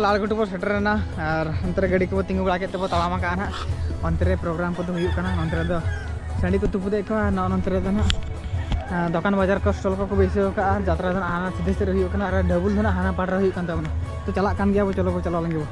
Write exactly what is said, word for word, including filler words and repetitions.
ᱞᱟᱞᱜᱷᱩᱴᱩ ᱵᱚ ᱥᱮᱴᱮᱨᱮᱱᱟ ᱟᱨ ᱚᱱᱛᱮ ᱨᱮ ᱜᱟᱹᱰᱤ ᱠᱚᱵᱚ ᱛᱤᱸᱜᱩ ᱵᱟᱲᱟ ᱠᱮᱫ ᱛᱮᱵᱚ ᱛᱟᱲᱟᱢ ᱟᱠᱟᱜᱼᱟ ᱱᱟᱦᱟᱜ᱾ ᱚᱱᱛᱮ ᱨᱮ ᱯᱨᱳᱜᱨᱟᱢ ᱠᱚᱫᱚ ᱦᱩᱭᱩᱜ ᱠᱟᱱᱟ᱾ ᱱᱚᱱᱛᱮ ᱨᱮᱫᱚ ᱥᱟᱺᱰᱤ ᱠᱚ ᱛᱩᱯᱩᱫᱮᱫ ᱠᱚᱣᱟ, ᱱᱚᱜᱼᱚ ᱱᱚᱱᱛᱮ ᱨᱮᱫᱚ ᱱᱟᱦᱟᱜ ᱫᱚᱠᱟᱱ ᱵᱟᱡᱟᱨ ᱠᱚ ᱥᱴᱚᱞ ᱠᱚᱠᱚ ᱵᱟᱹᱭᱥᱟᱹᱣ ᱟᱠᱟᱫᱼᱟ᱾ ᱡᱟᱛᱨᱟ ᱫᱚ ᱱᱟᱦᱟᱜ ᱦᱟᱱᱟ ᱥᱤᱫᱷᱟᱹ ᱥᱮᱫ ᱨᱮ ᱦᱩᱭᱩᱜ ᱠᱟᱱᱟ ᱟᱨ ᱰᱷᱟᱵᱩᱞ ᱫᱚ ᱱᱟᱦᱟᱜ ᱦᱟᱱᱟ ᱯᱟᱲ ᱨᱮ ᱦᱩᱭᱩᱜ ᱠᱟᱱ ᱛᱟᱵᱚᱱᱟ᱾ ᱛᱚ ᱪᱟᱞᱟᱜ ᱠᱟᱱ ᱜᱮᱭᱟ ᱵᱚ, ᱪᱚᱞᱚ ᱵᱚ ᱪᱟᱞᱟᱣ ᱞᱮᱱ ᱜᱮ ᱵᱚ᱾